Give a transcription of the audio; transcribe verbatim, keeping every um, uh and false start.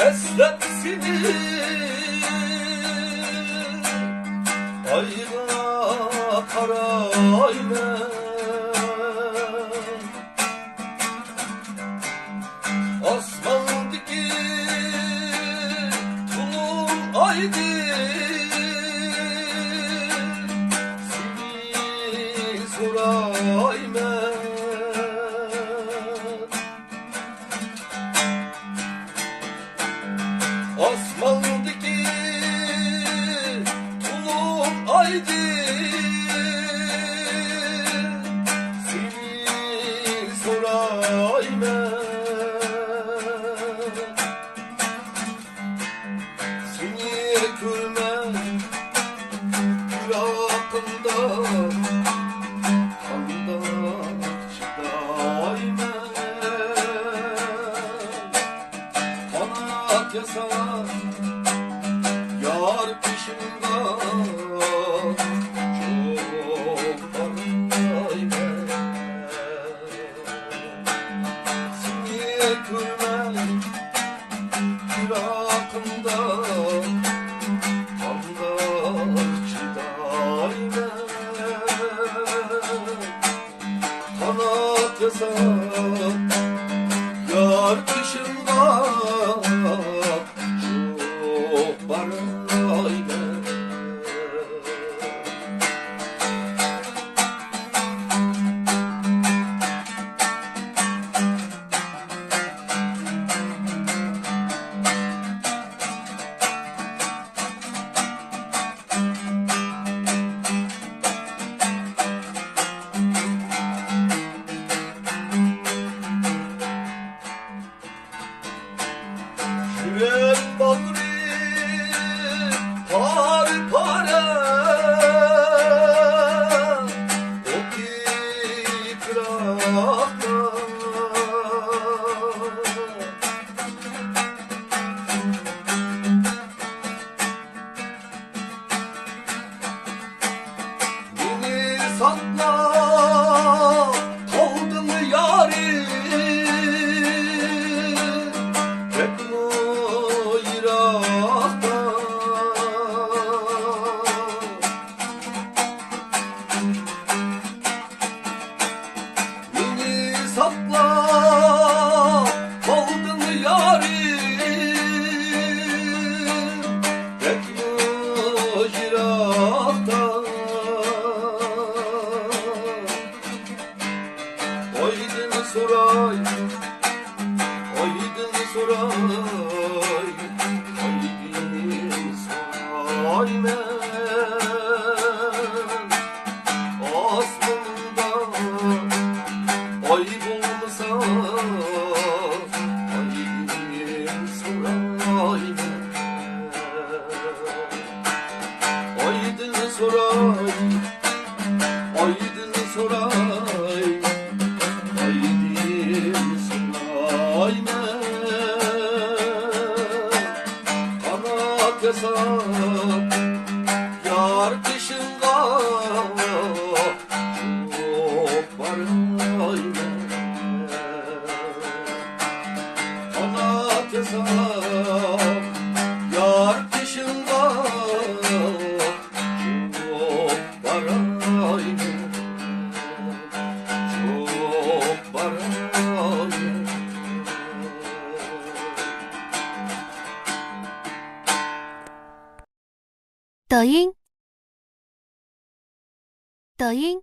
ئەسلەپ سېنى ئايغا قارايمەن. ئاسماندىكى تولۇن ئايدىن سېنى سورايمەن. ئاسماندىكى تولۇن ئايدىن سېنى سورايمەن. سېنى كۆرمەي يۈرىكىمدە قانداق چىدايمەن؟ قانات ياسا يار قېشىمغا چوپانلايمەن. سېنى كۆرمەي يۈرىكىمدە قانداق چىدايمەن؟ قانات ياساپ يار قېشىمغا ئۇچۇپ بارايمەن. يۈرەك باغرى پارە-پارە، ئوتى پىراقتا. مېنى ساقلا، قالدىڭ يارىم، بەكمۇ يىراقتا. مېنى ساقلاپ قالدىڭ يارىم، بەكمۇ يىراقتا. ئايدىن سوراي، ئايدىن سوراي، ئايدىن سورايمەن. ئاسمىنىڭدا ئاي بولمىسا، ئايدىن سورايمەن. ئايدىن سوراي، ئايدىن سوراي، ئايدىن سورايمەن. قانات ياساپ يار قېشىڭغا ئۇچۇپ بارايمەن. قانات ياساپ يار قېشىڭغا ئۇچۇپ بارايمەن، ئۇچۇپ بارايمەن. 抖音，抖音，